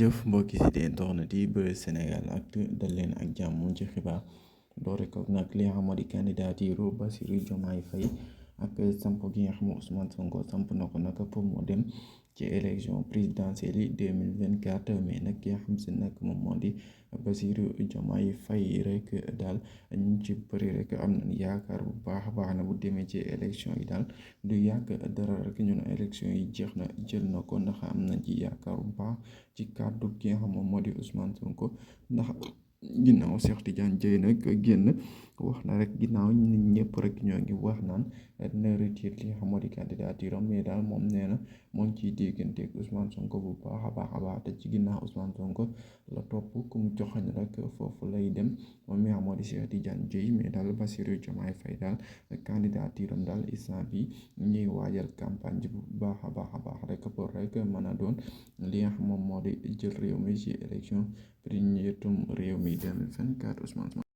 jëf mbokki si di internet yi Buzz Sénégal Actu dal leen ak jàmm ci xibaar doore ko nag li nga xam moo di candidature Bassirou Diomaye Faye ak samp gi nga xam ne Ousmane Sonko samp na ko nag pour mu dem ci élection présidentielle yi 2024 mais nag ki nga xam si nag moom moo di Bassirou Diomaye Faye rek daal ñu ci bëri rek am nañ yaakaar bu baax a baax na bu demee ci élection yi daal du yàgg dara rek ñu ne élection yi jeex na jël na ko ndax am nañ ci yaakaar bu baax ci kàddu ki nga xam moom moo di Ousmane Sonko ndax ginnaaw Cheikh Tidiane Dièye nag génn wax na rek ginnaaw nit ñëpp rek ñoo ngi wax naan dina retiré li nga xam moo di candidature am mais daal moom nee na moo ngi ciy dégganteeg Ousmane Sonko bu baax a baax te ci ginnaaw Ousmane Sonko la topp ku mu joxañ rek foofu lay dem moom mi nga xam moo di Cheikh Tidiane Dièye mais daal Bassirou Diomaye Faye daal candidature am daal instant bi ñuy waajal campagne bu baax a baax rek pour rek mën a doon li nga xam moom moo di jël réew mi ci élection première réew mi 2024 Ousmane